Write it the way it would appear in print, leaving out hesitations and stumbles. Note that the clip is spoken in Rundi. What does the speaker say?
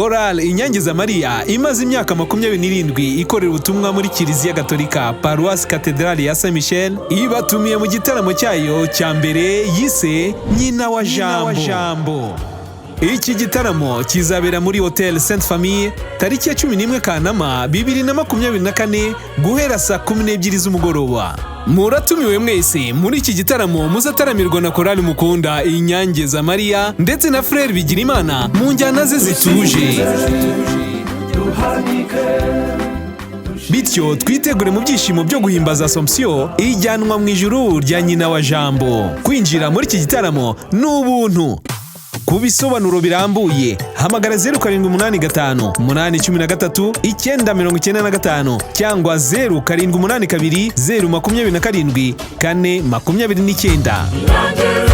Korali Inyange za Mariya imaze imyaka 27 ikorera ubutumwa muri Kiliziya Gatolika, Paruwasi Katedrali ya Saint Michel, ibatumiye mu gitaramo cyayo cya mbere yise Nyina wa Jambo. Iki gitaramo kizabera muri Hotel Sainte Famille tariki ya 11 Kanama 2024 guhera saa 12 z'umugoroba. Muratumiwe mwese muri iki gitaramo muzataramirwa na korali mukunda Inyange za Mariya ndetse na Frère Bigirimana mu njyana ze zituje. Bityo twitegure mu byishimo byo guhimbaza Assomption, ijyanwa mu ijuru rya Nyina wa Jambo. Kwinjira muri iki gitaramo ni ubuntu. Ku bisobanuro birambuye hamagara 0785 813 995 cyangwa 0782 027 429. Inyange.